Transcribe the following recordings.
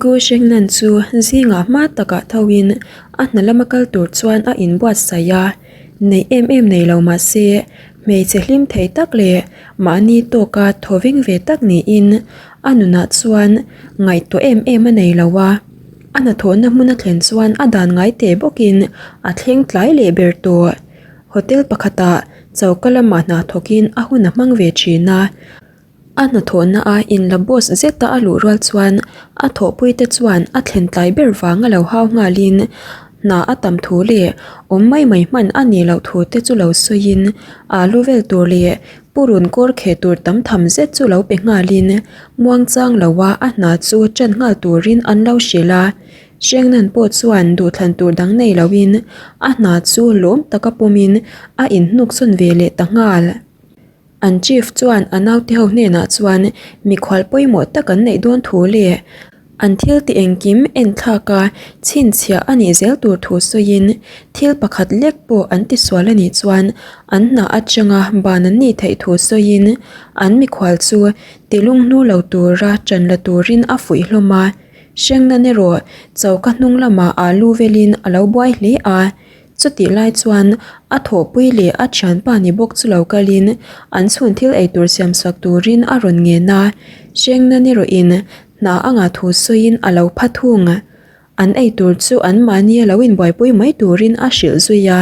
Gu Shengnan chu zingah hma takah thoin a hna lama kal tur chuan a inbuatsaih a, neih em em nei lo mah se hmeichhe hlim thei tak leh mahni tawka thawveng ve tak niin a nunah chuan ngaihtuah em em a nei lo a, a hnathawhna hmun a thlen chuan a dan ngai teh bawkin a thleng tlai leh ber tawh. Hotel pakhatah choka lamah hna thawkin a hun a hmang ve thin a. A hnathawhna a inla boss zeta a luh rual chuan a thawhpui te chuan a thlen tlai ber vang a lo hau nghalin hna a tam thu leh awm mai mai hman a nih loh thu te chu lo sawiin alu vel tur leh purun kawr kheh tur tam tham zet chu lo pe nghalin muangchang loa a hna chu ṭan nghal turin an lo hrilh a. Hrengnan pawh chuan duhthlan tur dang nei loin a hna chu lawm taka pawmin a inhnuksawn ve leh ta nghal. An chief chuan a naute ho hnenah chuan mikhual pawimawh tak an neih dawn thu leh an thil ti engkim en thlak a chhinchhiah a nih zel tur thu sawiin thil pakhat lek pawh an ti sual a nih chuan an hna atanga ban an nih theih thu sawiin an mikhual chu tilung hnu lo tura ṭan la turin a fuih hlawm a. Hrengnan erawh choka hnung lamah alu velin a lo buai hle a. Chutih lai chuan a thawhpui leh a thianpa ni bawk chu lo kalin an chhun thil eitur siam sak turin a rawn ngen a, Hrengna ni rawhin hna a ngah thu sawiin a lo pha thung. An eitur chu anmahni a lo inbuaipui mai turin a hrilh zui a.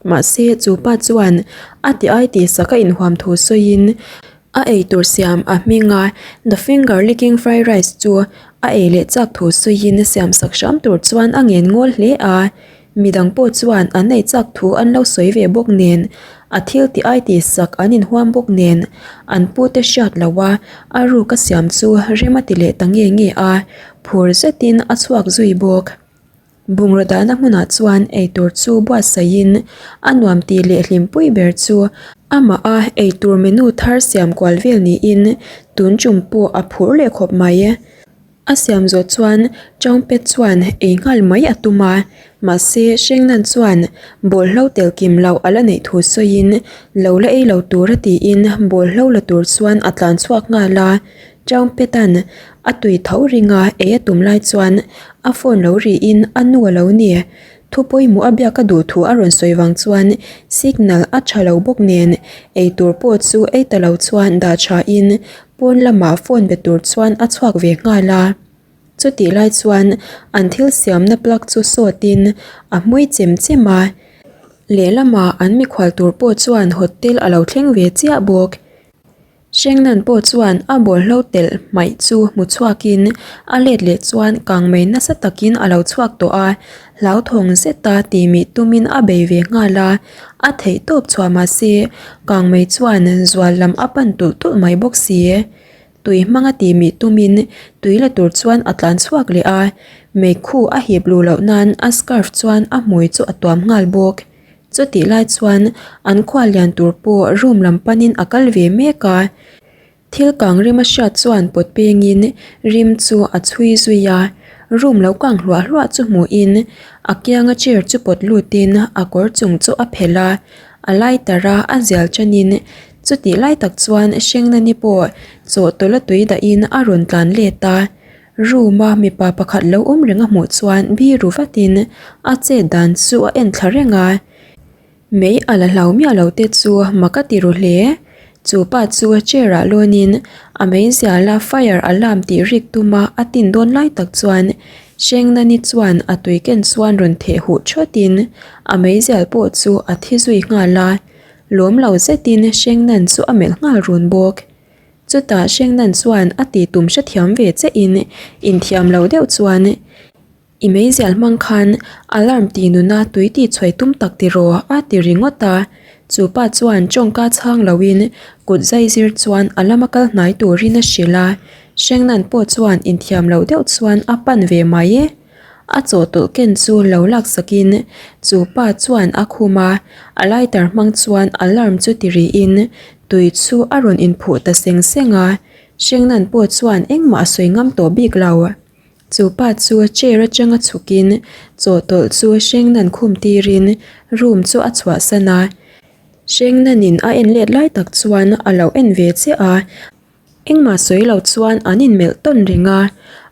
Mahse chu pa chuan a ti ai tih sak a inhuam thu sawiin a eitur siam a hming a, The Finger Licking Fried Rice chu a ei leh chak thu sawiin siam sak hram tur chuan a ngen ngawl hle a. Midang pawh chuan an ei chak thu an lo sawi ve bawk nen, a thil tih ai tih sak an inhuam bawk nen, an pute hriat loh a, a ruk a siam chu rem a ti leh ta nge nge a, phur zetin a chhuak zui bawk. Bungraw dahna hmunah chuan eitur chu buatsaihin a nuam tih leh hlimpui ber chu amah a eitur menu thar siam kual vel niin tun tum pawh a phur leh khawp mai. A siam zawh chuan Changpet chuan ei nghal mai a tum a, mahse Hrengnan chuan bawlhlo tel kim loh a la neih thu sawiin lo la ei lo tur a tiin bawlhlo la tur chuan a tlan chhuak nghal a. Changpetan a tui tho ringa ei a tum lai chuan a phone lo rihin a nu a lo ni. Thu pawimawh a biak a duh thu a rawn sawi vang chuan signal a tha lo bawk nen ei tur pawh chu ei ta lo chuan dah tha in Pawn lamah phone be tur chuan a chhuak ve nghal a, chutih lai chuan an thil siamna plug chu sawtin a hmui chem chem a, lehlamah an mikhual tur pawh chuan hotel a lo thleng ve chiah bawk. Hrengnan pawh chuan a bawlhlo telh hmaih chu hmu chhuakin a let leh chuan kangmei nasa takin a lo chhuak tawh a, hlauthawng zeta tihmih tumin a bei ve nghal a, A theih tawp chhuah mahse kangmei chuan zual lam a pan tulh tulh mai bawk si. Tui hmanga tih mih tumin tui la tur chuan a tlan chhuak leh a, meikhu a hip luh loh nan a scarf chuan a hmui chu a tuam nghal bawk. Chutih lai chuan an khual lian tur pawh room lam panin a kal ve mek a. Thil kang rim a hriat chuan pawt pengin rim chu a chhui zui a, room lo kang hluah hluah chu hmuhin a kianga chair chu pawt lutin a kawr chung chu a phelh a, a lighter a a zial tanin chutih lai tak chuan Hrengnani pawh chawhtawlh a tui dahin a rawn tlan let a, room a mipa pakhat lo awm reng a hmuh chuan biru vatin a chet dan chu a en thla reng a. Mei a la hlau miah lo te chu mak a ti ru hle. Chu pa chu chair ah lawnin a meizial a fire alarm tih rik tuma a tin dawn lai tak chuan Hrengnani chuan a tui ken chuan rawn theh huh thawtin a meizial pawh chu a thi zui nghal a. Lawm lo zetin Hrengnan chu a melh nghal run bawk. Chutah Hrengnan chuan a tih tum hrethiam ve che in inthiam lo deuh chuan I meizial hmang khan alarm tih nuna tui tih chhuai tum tak tiraw a ti ringawt a, chu pa chuan tawngka chhang loin kut zai zir chuan a lama kal hnai turin a hrilh a, Hrengnan pawh chuan inthiam loh deuh chuan a pan ve mai e. A chawhtawlh ken chu lo laksakin chu pa chuan a khum a, a lighter hmang chuan alarm chu ti rihin tui chu a rawn inphuh ta seng seng a, Hrengnan pawh chuan engmah a sawi ngam tawh bik lo. Chu pa chu chair atanga chhukin chawhtawlh chu Hrengnan khum tirin room chu a chhuahsan a. Hrengnanin a en let lai tak chuan a lo en ve chiah a, engmah sawi lo chuan an inmelh tawn reng a.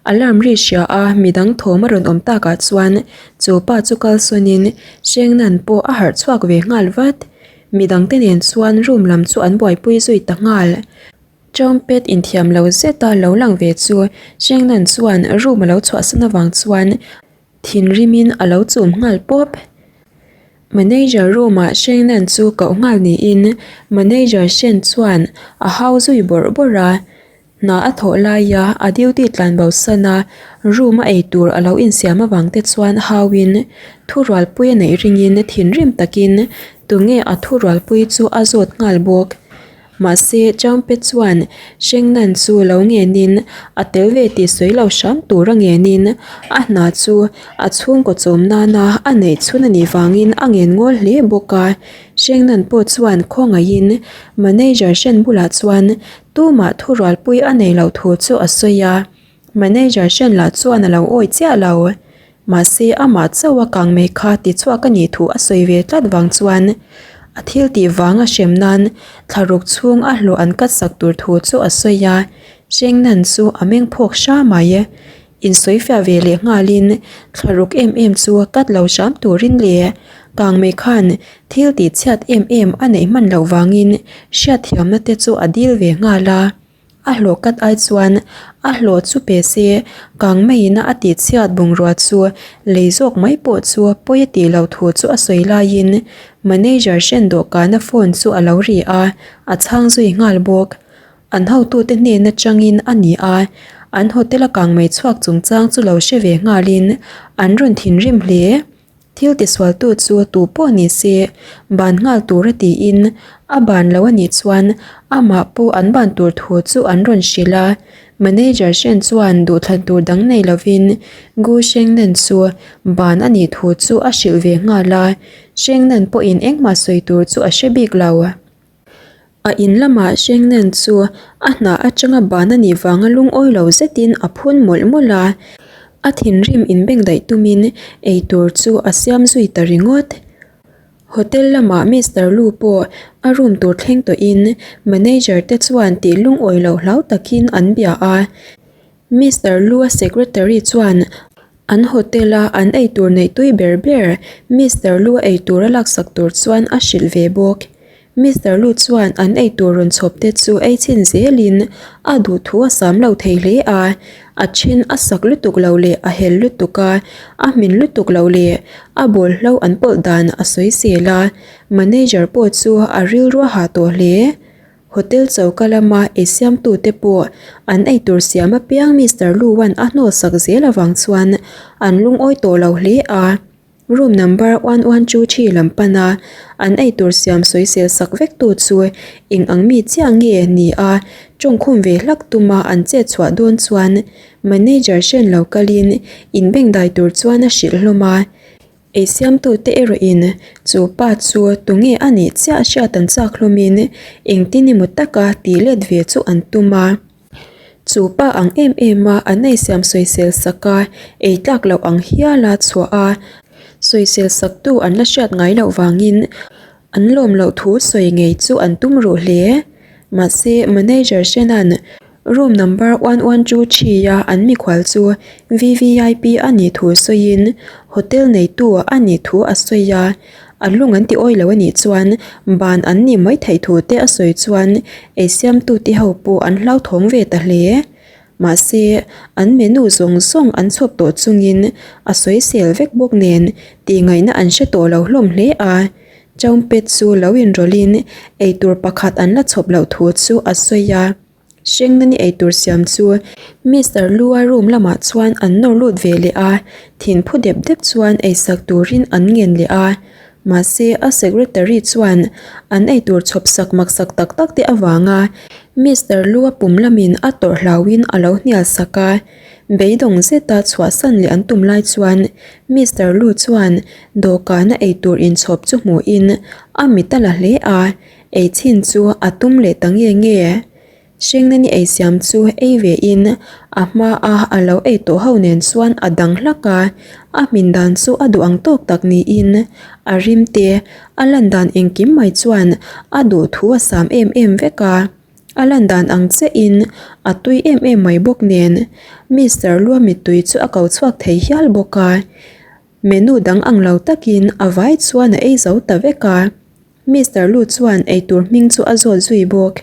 Alarm ri hria a midang thawm a rawn awm takah chuan chu pa chu kalsawnin Hrengnan pawh a harh chhuak ve nghal vat. Midangte nen chuan room lam chu an buaipui zui ta nghal. Trumpet inthiam lo zeta lo lang ve chu Hrengnan chuan room a lo chhuahsan avang chuan thinrimin a lo chum nghal pawp. Manager room ah Hrengnan chu koh nghal niin manager Shen chuan a hau zui bawrh bawrh a. Hna a thawh laia a duty tlan bo san a, room a ei tur a lo insiam avang te chuan hauin thurualpui a neih ringin thinrim takin tunge a thurualpui chu a zawt nghal bawk. Mahse Chaungpe chuan Hrengnan chu lo ngenin a tel ve tih sawi lo hram tur a ngenin a hna chu a chhungkaw chawm nana a neih chhun a nih vangin a ngen ngawl hle bawk a. Hrengnan pawh chuan khawngaihin manager Hren bulah chuan Tumah thurualpui a nei loh thu chu a sawi a, manager hrian lah chuan a lo awi chiah lo. Mahse amah chauh a kang mai kha tichhuak a nih thu a sawi ve tlat vang chuan a thil tih vang a hrem nan thlaruk chhung a hlawh an kat sak tur thu chu a sawi a, Hrengnan chu a meng phawk hra mai. Insawifiah ve leh nghalin thlaruk em em chu kat lo hram turin leh kangmei khan thil tih chhiat em em a neih hman loh vangin hriatthiamna te chu a dil ve nghal a. A hlawh kat ai chuan a hlawh chu pe se kangmeiin a tih chhiat bungrua chu lei zawk mai pawh chu pawi a tih loh thu chu a sawi laiin manager hren dawhkana phone chu a lo ri a, a chhang zui nghal bawk. An hotute hnen atangin a ni a, an hotel a kang mai chhuak chungchang chu lo hre ve nghalin an rawn thinrim hle. Thil tisualtu chu tu pawh ni se, ban nghal tur a tiin a ban lo a nih chuan amah pawh an ban tur thu chu an rawn hrilh a. Manager Shen chuan duhthlan tur dang nei lovin Gu Shengnan chu ban a nih thu chu a hrilh ve nghal a, Shengnan pawhin engmah sawi tur chu a hre bik lo. A in lamah Hrengnen chu a hna atanga ban a nih vanga lungawi lo zetin a phun mawlh mawlh a, a thinrim inbengdaih tumin eitur chu a siam zui ta ringawt. Hotel lamah Mister Lu pawh a room tur thleng tawhin manager te chuan tih lungawi lo hlau takin an bia a. Mister Lu-a secretary chuan an hotel a an eitur neih tui ber ber Mister Lu-a eitur a laksak tur chuan a hrilh ve bawk. Mister Lu chuan an eitur rawn chhawp te chu ei chhin zelin a duh thu a sam lo thei hle a, a then a sak lutuk lo leh a hel lutuk a, a hmin lutuk lo leh a bawlhlo an pawlh dan a sawi zel a, manager pawh chu a rilru a hah tawh hle. Hotel choka lama ei siamtute pawh an eitur siam apiang Mister Lu-a'n a hnawlsak zel avang chuan an lungawi tawh lo hle a. Room number 1123 lam pana an eitur siam sawisel sak vek tu chu eng ang mi chiah nge ni a tawngkhum ve hlak tuma an chet chhuah dawn chuan manager hren lo kalin inbengdai tur chuan a hrilh hlawm a. Ei siamtute erawhin chu pa chu tunge a nih chiah hriat an chak hlawmin engtin emaw taka tih let ve chu an tum a. Chu pa ang em em a an ei siam sawisel sak a, ei tlak loh ang hial a chhuah a, sawisel sak tu an la hriat ngai loh vangin an lawm loh thu sawi ngei chu an tum ruh hle. Mahse manager Shenan Room number 1123 a an mikhual chu VVIP a nih thu sawiin hotel neitu a nih thu a sawi a, a lung an ti awi lo a nih chuan ban an nih mai theih thu te a sawi chuan ei siamtute ho pawh an hlauthawng ve ta hle. Mahse, an menu zawng zawng an chhawp tawh chungin a sawisel vek bawk nen tihngaihna an hre tawh lo hlawm hle a. Chawngpet chu lo inrawlhin eitur pakhat an la chhawp loh thu chu a sawi a. Hrengnani eitur siam chu Mister Lu-a room lamah chuan an nawr lut ve leh a, thin phu dep dep chuan eisak turin an ngen leh a. Mahse, a secretary chuan an eitur chhawp sak maksak tak tak te avanga Mister Lu-a pum lamin a tawrh hlauhin a lo hnial sak a. Beidawng zeta chhuahsan leh an tum lai chuan Mister Lu chuan dawhkana eitur inchhawp chu hmuhin a mit a la hle a. Ei chhin chu a tum leh ta nge nge. Hrengnani ei siam chu ei ve in a hma a a lo ei tawh ho nen chuan a dang hlak a, a hmin dan chu a duh ang tawk tak niin a rim te, a lan dan engkim mai chuan a duh thu a sam em em vek a. A lan dan ang chiahin a tui em em mai bawk nen Mister Lua mittui chu a ko chhuak thei hial bawk a. Menu dang ang lo takin a vai chuan a ei zo ta vek a. Mister Lu chuan eitur hming chu a zawt zui bawk.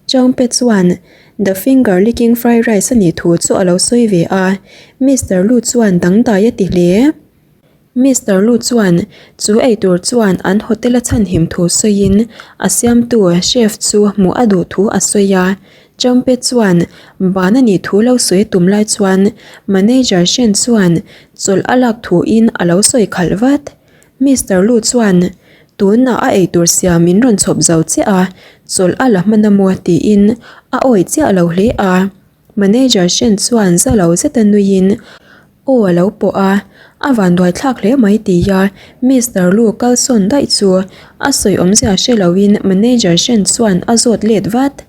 Changpe chuan The Finger Licking Fried Rice a nih thu chu a lo sawi ve a. Mister Lu chuan dangdai a ti hle. Mister Lu chuan chu eitur chuan an hotel a chhanhim thu sawiin a siamtu chef chu hmuh a duh thu a sawi a. Changpe chuan ban a nih thu lo sawi tum lai chuan manager Shen chuan chawlh a lak thuin a lo sawi khalh vat. Mister Lu chuan, Tunah a eitur siam min rawn chhawp zo chiah a, chawlh a la hman a maw tiin a awih chiah lo hle a. Manager Shen chuan za lo zeta nuiin aw a lo pawh a, a vanduai thlak hle mai tia Mister Lu kalsawn daih chu a sawi awmzia hre loin Manager Shen chuan a zawt let vat.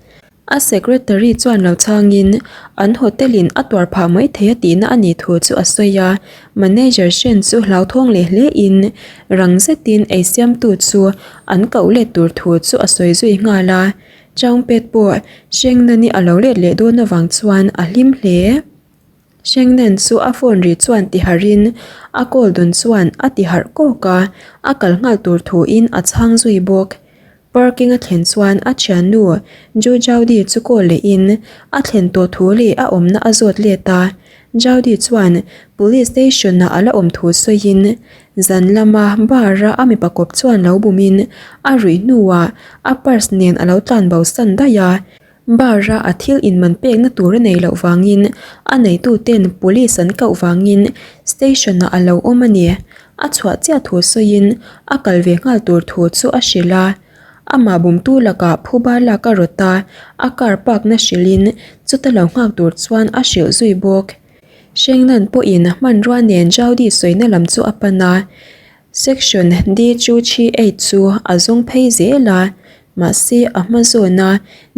A secretary chuan lo chhangin an hotel in a tuar phah mai thei a tihna a nih thu chu a sawi a, manager hren chu hlauthawng leh hle in rang zetin ei siamtu chu an koh let tur thu chu a sawi zui nghal a, Changpet pawh Hrengnan-i a lo let leh dawn avang chuan a hlim hle. Hrengnan chu a phone ri chuan ti harhin a call dun chuan a ti harh kawk a, a kal nghal tur thu in a chhang zui bawk. Parking a thlen chuan a thiannu Ju Jaudy chu call leh in a thlen tawh thu leh a awmna a zawt let a. Jaudy chuan police station ah a la awm thu sawiin zan lama bar a a mipa kawp chuan lo bumin a ruih hnuah a purse nen a lo tlan bo san daih a. Bar a a thil inman pekna tur a nei loh vangin a neituten police an koh vangin station ah a lo awm a ni. A chhuah chiah thu sawiin a kal ve nghal tur thu chu a hrilh a. Amah bumtu lakah phuba lak a rawt a, a car park na hrilhin chuta lo nghak tur chuan a hrilh zui bawk. Hrengnan pawhin hmanrua nen Jaudy sawina lam chu a pan a. Section D chu thi eight chu a zawng phei zel a, mahse a hma zawna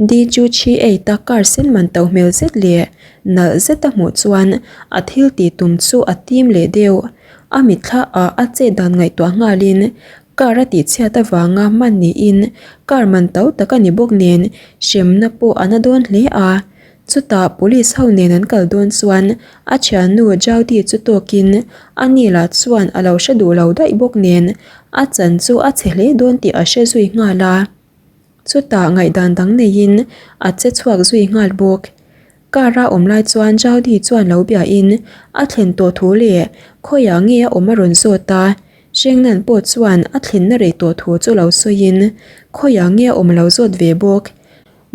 D chu thi eight a car sen man to hmel zet leh nalh zet a hmuh chuan a thil tih tum chu a tim leh deuh. A mitthla ah a chet dan ngaihtuah nghalin car a tih chhiat avanga hman niin car man to tak a ni bawk nen hremna pawh a na dawn hle a. Chutah police ho nen an kal dawn chuan a thiannu Jaudy chu tawkin a ni lah chuan a lo hre duh lo daih bawk nen a chan chu a chhe hle dawn tih a hre zui nghal a. Chutah ngaihdan dang neiin a che chhuak zui nghal bawk. Car a awm lai chuan Jaudy chuan lo biain a thlen tawh thu leh khawiah nge a awm a rawn zawt a. Hrengnan pawh chuan a thlenna rei tawh thu chu lo sawiin khawiah nge a awm a lo zawt ve bawk.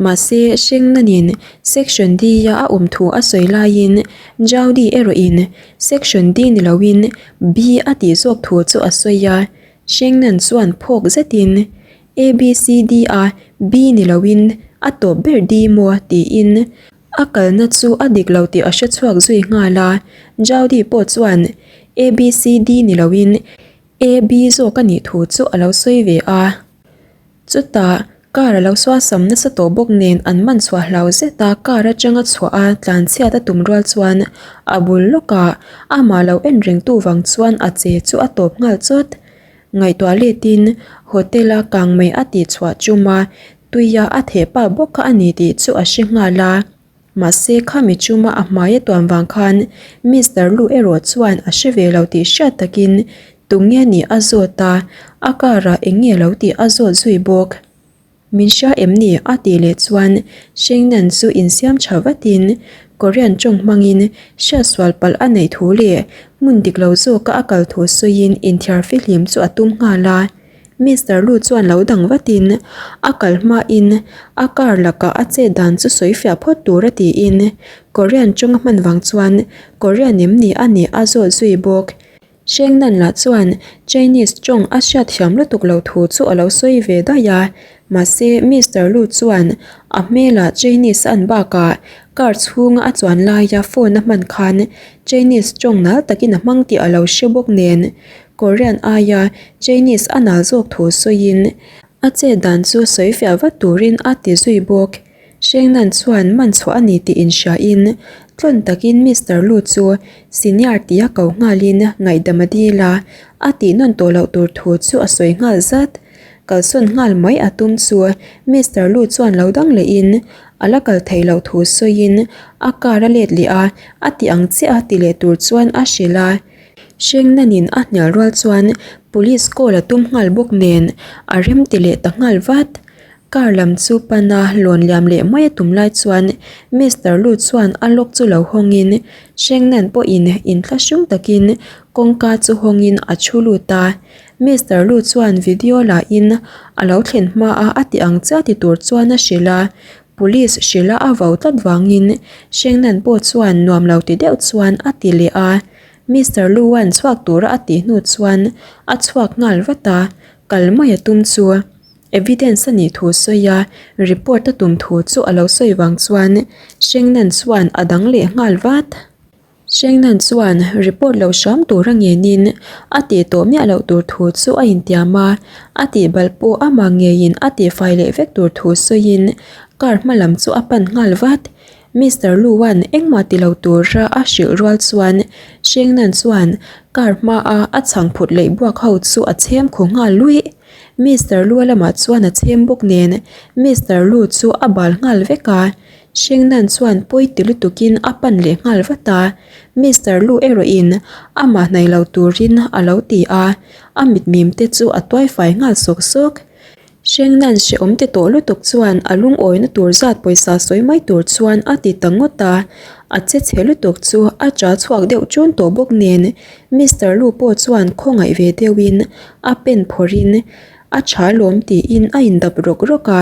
Mahse, Hrengnanin Section D-a a awm thu a sawi laiin Jaudy erawhin Section D ni loin B a tih zawk thu chu a sawi a. Hrengnan chuan phawk zetin A, B, C, D a B ni loin a tawp ber D maw tiin a kalna chu a dik lo tih a hre chhuak zui nghal a. Jaudy pawh chuan A, B, C, D ni loin A, B zawk a nih thu chu a lo sawi ve a. Chutah, car a lo suasam nasa tawh bawk nen an man chhuah hlau zet a, car atanga chhuah a tlan chhiat a tum rual chuan a bul lawkah amah lo en reng tu vang chuan a che chu a tawp nghal chawt. Ngaihtuah letin hotel a kang mai a tih chhuah chum a, tuia a theh pah bawk kha a ni tih chu a hre nghal a. Mahse khami chuma a hmai a tuam vang khan Mister Lu erawh chuan a hre ve lo tih hriat takin tunge nih a zawt a, a car ah eng nge lo tih a zawt zui bawk. Min hria em ni? a tih leh chuan Shengnan chu insiam tha vatin Korean tawng hmangin hriatsual palh a neih thu leh hmun dik lo zawka a kal thu sawiin inthiar fihlim chu a tum nghal a. Mister Lu chuan lo dang vatin a kal hmain a car lakah a chet dan chu sawi fiah phawt tur a tiin Korean tawng a hman vang chuan Korean em ni a nih a zawt zui bawk. Shengnan lah chuan Chinese tawng a hriat thiam lutuk lo thu chu a lo sawi ve daih a, mahse Mister Lu chuan a hmelah Chinese a an bakah car chhunga a chuan laia phone a hman khan Chinese tawng nal takin a hmang tih a lo hre bawk nen Korean aia Chinese a nal zawk thu sawiin a chet dan chu sawi fiah vat turin a ti zui bawk. Hrengnan chuan man chhuah a ni tih inhriain tlawn takin Mister Lu chu senior tia ko nghalin ngaihdam a dil a, a tih nawn tawh loh tur thu chu a sawi nghal zat. Kalsawn nghal mai a tum chu Mister Lu chuan lo dang lehin A la kal theih loh thu sawiin a car a let leh a, a ti ang chiah a ti leh tur chuan a hrilh a. Hrengnanin a hnial rual chuan police call a tum nghal bawk nen a rem ti leh ta nghal vat. Car lam chu pan a lawn liam leh mai a tum lai chuan Mister Lu chuan a lock chu lo hawngin Hrengnan pawhin inthlahrung takin kawngka chu hawngin a thu lut a. Mister Lu chuan video la in a lo thlen hma a a ti ang chiah ti tur chuan a hrilh a, police hrilh a a vau tlat vangin Hrengnan pawh chuan nuam lo ti deuh chuan a ti leh a. Mister Lu-a'n chhuak tura a tih hnu chuan a chhuak nghal vat a, kal mai a tum chu evidence a nih thu sawi a, report a tum thu chu a lo sawi vang chuan Hrengnan chuan a dang leh nghal vat. Hrengnan chuan report lo hram tura ngenin a tih tawh miah loh tur thu chu a intiam a, a tih balh pawh amah ngeiin a tihfai leh vek tur thu sawiin car hma lam chu a pan nghal vat. Mister Lu-a'n engmah ti lo tura a hrilh rual chuan Hrengnan chuan car hmaa a chhang phut leh buak ho chu a chhem khu nghal luih. Mister Lu-a lamah chuan a chhem bawk nen Mister Lu chu a bal nghal vek a. Hrengnan chuan pawi ti lutukin a pan leh nghal vat a, Mister Lu erawhin amah hnaih lo turin a lo ti a, a mitmim te chu a tuai fai nghal sawk sawk. Hrengnan hrehawm ti tawh lutuk chuan a lungawina tur zat pawisa sawi mai tur chuan a ti ta ngawt a, a che chhe lutuk chu a cha chhuak deuh chun tawh bawk nen Mister Lu pawh chuan khawngaih ve deuhin a pen phawrhin a tha lawm tiin a indap rawk rawk a.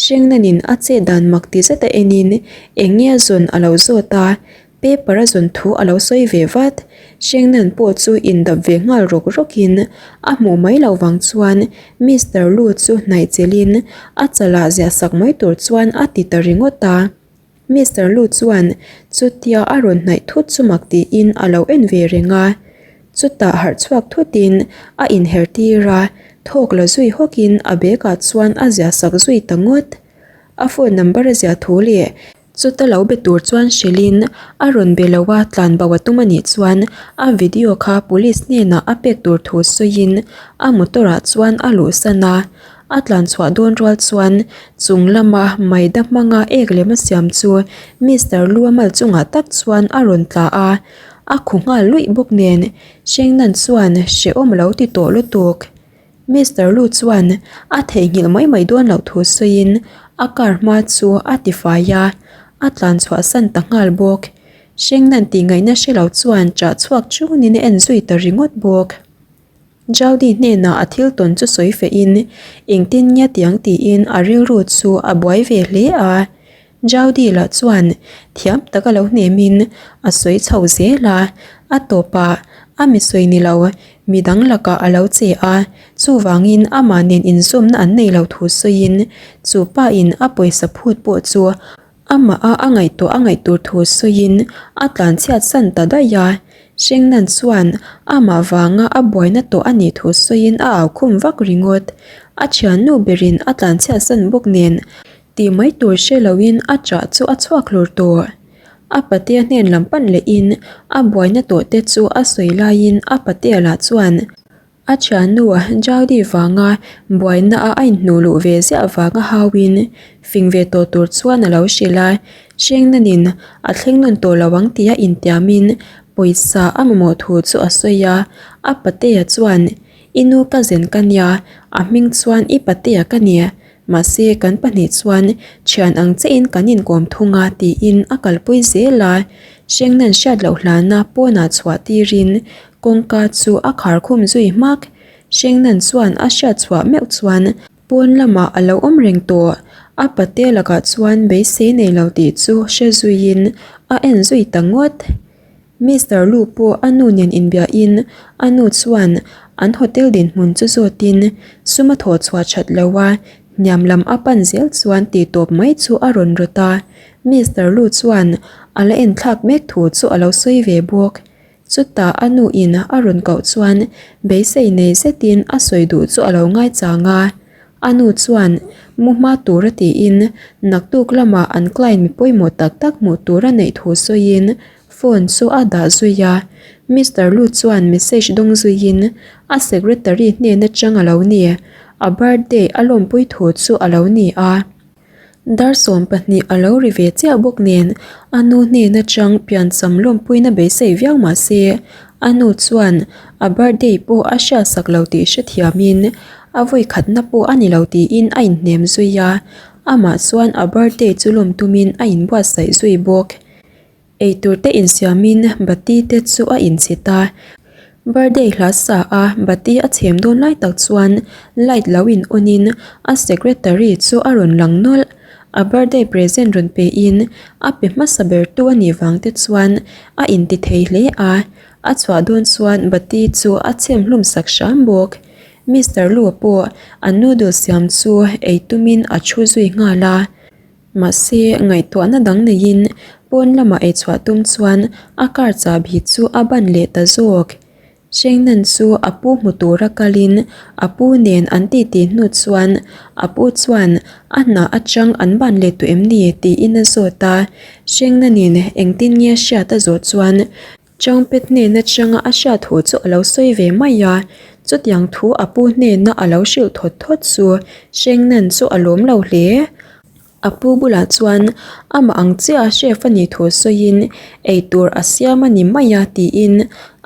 Hrengnanin a chet dan mak ti zet a enin eng nge a zawn a lo zawt a, paper a zawn thu a lo sawi ve vat. Hrengnan pawh chu indap ve nghal rawk rawkin a hmuh mai loh vang chuan Mister Lu chu hnaih chelhin a chalah ziah sak mai tur chuan a ti ta ringawt a. Mister Lu chuan chutia a rawn hnaih thut chu mak tiin a lo en ve reng a. Chutah harh chhuak thutin a inher tir a, thawk la zui hawkin a bag ah chuan a ziah sak zui ta ngawt. A phone number a ziah thu leh chuta lo be tur chuan hrilhin a rawn be lo a, tlan bo a tum a nih chuan a video kha police hnenah a pek tur thu sawiin a motor ah chuan a luhsan a. A tlan chhuah dawn rual chuan chung lama maida hmanga ek lem a siam chu Mister Lu a mal chungah tak chuan a rawn tla a, a khu nghal luih bawk nen Hrengnan chuan hrehawm a lo ti tawh lutuk. Mister Lu chuan a theihnghilh mai mai dawn loh thu sawiin a car hma chu a tifai a, a tlan chhuah san ta nghal bawk. Hrengnan tih ngaihna hre lo chuan chah chhuak chunin a en zui ta ringawt bawk. Jaudy hnenah a thil tawn chu sawi fehin engtin nge tiang tiin a rilru chu a buai ve hle a. Jaudy lah chuan thiam taka lo hnemin a sawi chho zel a, a tawpah a mi sawi ni lo midang lakah a lo che a, chuvangin amah nen inzawmna an nei lo thu sawiin chu pa in a pawisa phut pawh chu Amah a a ngaihtuah a ngaih tur thu sawiin a tlanchhiat san ta daih a, Hrengnan chuan amah vanga a buaina tawh a nih thu sawiin a au khum vak ringawt. A thiannu berin a tlanchhiat san bawk nen tih mai tur hre loin a chah chu a chhuak hlur tawh. A patea hnen lam pan lehin a buaina tawh te chu a sawi laiin a patea lah chuan A thiannu Jaudy vanga buaina a a inhnuh luh ve ziah vanga hauin fing ve tawh tur chuan a lo hrilh a, Hrengnanin a thleng nawn tawh lo ang tia intiamin pawisa a mamawh thu chu a sawi a, a patea chuan I nu ka zen ka nia, a hming chuan i patea ka ni, mahse kan pahnih chuan thian ang chiahin kan inkawm thung a tiin a kalpui zel a, Hrengnan hriat loh hlana pawnah chhuah tirin Kawngka chu a khar khum zui hmak. Hrengnan chuan a hriat chhuah meuh chuan pawn lamah a lo awm reng tawh. A pate lakah chuan beisei nei lo tih chu hre zuiin a en zui ta ngawt. Mister Lu pawh a nu nen inbiahin a nu chuan an hotel dinhmun chu zawtin sum a thawh chhuah that lo a, hniam lam a pan zel chuan tih tawp mai chu a rawn rawt a. Mister Lu chuan a la enthlak mek thu chu a lo sawi ve bawk. Chutah a nu in a rawn koh chuan beisei nei zetin a sawi duh chu a lo ngaichang a. A nu chuan mu hma tura tiin naktuk lamah an client mi pawimawh tak tak hmuh tur a neih thu sawiin phone chu a dah zui a. Mister Lu chuan message dawng zuiin a secretary hnen atang a lo ni. A birthday a lawmpui thu chu a lo ni a. Dar 12 a lo ri ve chiah bawk nen a nu hnen atang piancham lawmpuina beisei viau mah se a nu chuan a birthday pawh a hriatsak lo tih hrethiamin a vawikhatna pawh a ni lo tiin a inhnem zui a, amah chuan a birthday chu lawm tumin a inbuatsaih zui bawk. Eitur te insiamin bati te chu a inchhit a, birthday hla sa a bati a chhem dawn lai tak chuan light lo in on in a secretary chu a rawn lang nawlh. A birthday present rawn pe in a pe hmasa ber tu a nih vang te chuan a inti thei hle a, a chhuah dawn chuan bati chu a chhem hlum sak hram bawk. Mister Lu pawh a noodle siam chu ei tumin a thu zui nghal a. Mahse, ngaihtuahna dang neiin pawn lama ei chhuah tum chuan a car chahbi chu a ban leh ta zawk. Shengnan chu a pu hmu tura kalin a pu nen an titi hnu chuan a pu chuan a hna atang an ban leh tawh em ni tiin a zawt a. Shengnanin engtin nge hriat a zawh chuan Changpet hnen atanga a hriat thu chu a lo sawi ve mai a, chutiang thu a pu hnena a lo hrilh thawt thawt chu Hrengnan chu a lawm lo hle. A pu bulah chuan amah ang chiah a chef a nih thu sawiin eitur a siam a ni mai a tiin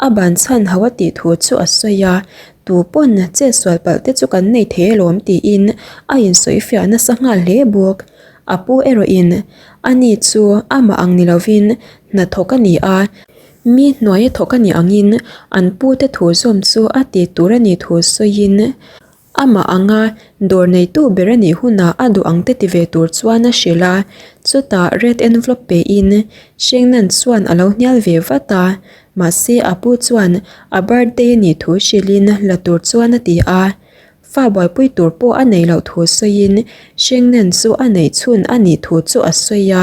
a ban chhan ho a tih thu chu a sawi a, tu pawn chetsual palh te chu kan nei thei alawm tiin a insawi fiah nasa nghal hle bawk. A pu erawhin ani chu amah ang ni lovin hnathawk a ni a, mi hnuaia thawk a nih angin an pute thu zawm chu a ti tur a nih thu sawiin amah anga dawr neitu ber a nih hunah a duh ang te ti ve tur chuan a hrilh a, chutah red envelope pein Shengnan chuan a lo hnial ve vat a, mahse a pu chuan a birthday a nih thu hrilhin la tur chuan a ti a. Fa buaipui tur pawh a neih loh thu sawiin Shengnan chu a neih chhun a nih thu chu a sawi a,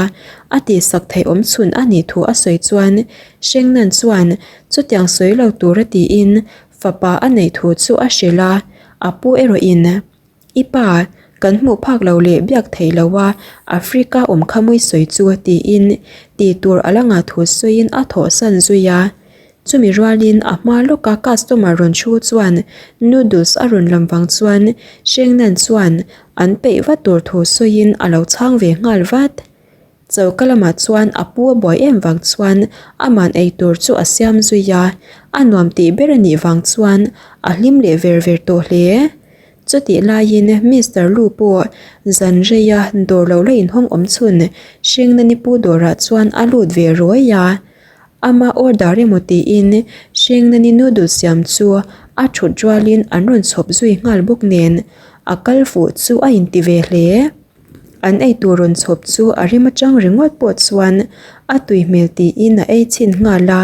a tihsak theih awm chhun a nih thu a sawi chuan Shengnan chuan chutiang sawi lo tura tiin fapa a neih thu chu a hrilh a, a pu erawhin I pa, kan hmuh phak lo leh biak theih lo a, Africa awm kha mawi sawi chu tiin tih tur a la ngah thu sawiin a thawhsan zui a. Chumi rualin a hma lawka customer rawn thu chuan noodles a rawn lam vang chuan Shengnan chuan an peih vat tur thu sawiin a lo chhang ve nghal vat. Choka lamah chuan a pu a buai em vang chuan aman ei tur chu a siam zui a, a nuam tih ber a nih vang chuan a hlim leh ver ver tawh hle. Chutih laiin Mister Lu pawh zan reia dawr lo la inhawng awm chhun Shengnani pu dawrah chuan a lut ve ruai a. Ama order emaw tiin Hrengnani noodle siam chu a thut rualin an rawn chhawp zui nghal bawk nen a kal fuh chu a inti ve hle. An eitur rawn chhawp chu a rim atang ringawt pawh chuan a tui hmel tiin a ei chhin nghal a,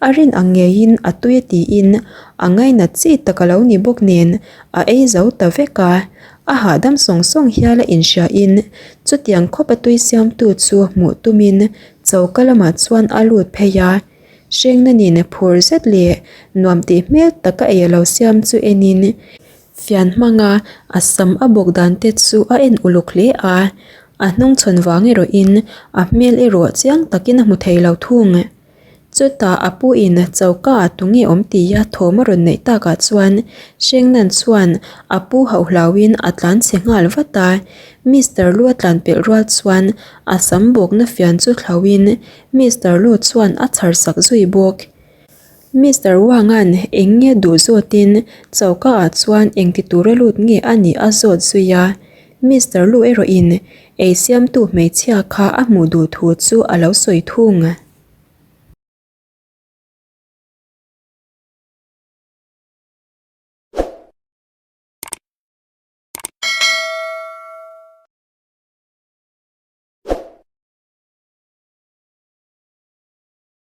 a rin ang ngeiin a tui a tiin a ngainat chi tak a lo ni bawk nen a ei zo ta vek a, a hahdam sawng sawng hial a inhriain chutiang khawp a tui siamtu chu hmuh tumin Choka lamah chuan a lut phei a, Hrengnanin phur zet leh nuam tih hmel taka ei a lo siam chu enin fian hmanga a sam a bawk dan te chu a en uluk hle a, a hnungchhawn vang erawhin a hmel erawh chiang takin a hmu thei lo thung. Chutah a pu in choka ah tunge awm tia thawm a rawn neih takah chuan Hrengnan chuan a pu hauh hlauhin a tlan chhe nghal vat a, Mister Lu a tlan pelh rual chuan a sam bawkna fian chu thlauhin Mister Lu chuan a chhar sak zui bawk. Mister Wang-a'n eng nge duh zawtin choka ah chuan engti tura lut nge a nih a zawt zui a, Mister Lu erawhin ei siamtu hmeichhia kha a hmuh duh thu chu a lo sawi thung.